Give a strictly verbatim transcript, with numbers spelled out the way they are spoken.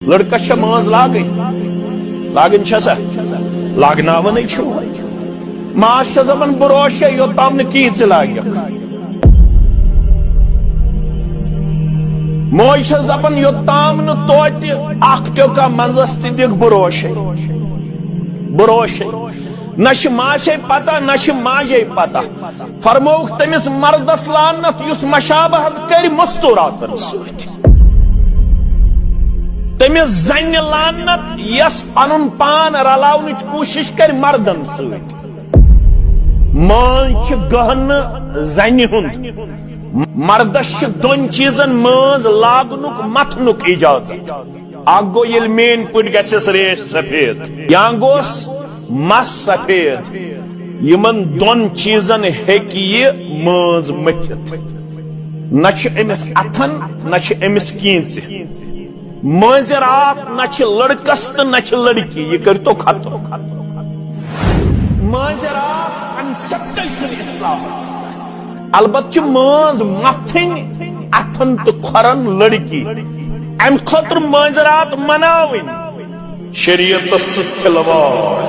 لڑکس چھےٚ مٲنز لاگٕنۍ؟ لاگٕنۍ چھےٚ سا؟ لاگناوانٕے چھُ۔ ماس چھےٚ دپان بہٕ روشے یوٚتام نہٕ کِہیٖنۍ ژٕ لاگکھ۔ موج چھس دپان یوٚتام نہٕ توتہِ اکھ ٹیوٚکا منٛزس تہِ دِکھ بہٕ روشے، بہٕ روشے۔ نہ چھِ ماسے پتہ، نہ چھِ ماجے پتہ۔ فرمووُکھ تٔمِس مردس لعنت یُس مشابہت کرِ مستوراتن سۭتۍ۔ تٔمِس زنہِ لعنت یۄس پنُن پان رلاونٕچ کوٗشش کرِ مردن سۭتۍ۔ مٲنز چھِ گہنہٕ زنہِ ہُنٛد۔ مردس چھِ دۄن چیٖزن مٲنز لاگنُک متھنُک اجازت۔ اکھ گوٚو ییٚلہِ میٲنۍ پٲٹھۍ گژھٮ۪س ریش سفید، یا گوٚس مس سفید۔ یِمن دۄن چیٖزن ہیٚکہِ یہِ مٲنز مٔتھِتھ۔ نہ چھِ أمِس اتھن، نہ چھِ أمِس کینژِ۔ مٲنزِ راتھ نہ چھِ لڑکس تہٕ نہ چھِ لڑکی، یہِ کٔرۍتو ختم۔ مٲنزِ راتھ concept چھُنہٕ اسلامس۔ البتہ چھِ مٲنز متھٕنۍ اتھن تہٕ کھۄرن لڑکی، امہِ خٲطرٕ مٲنزِ راتھ مناوٕنۍ۔ شریعتس سۭتۍ کھلواڑ،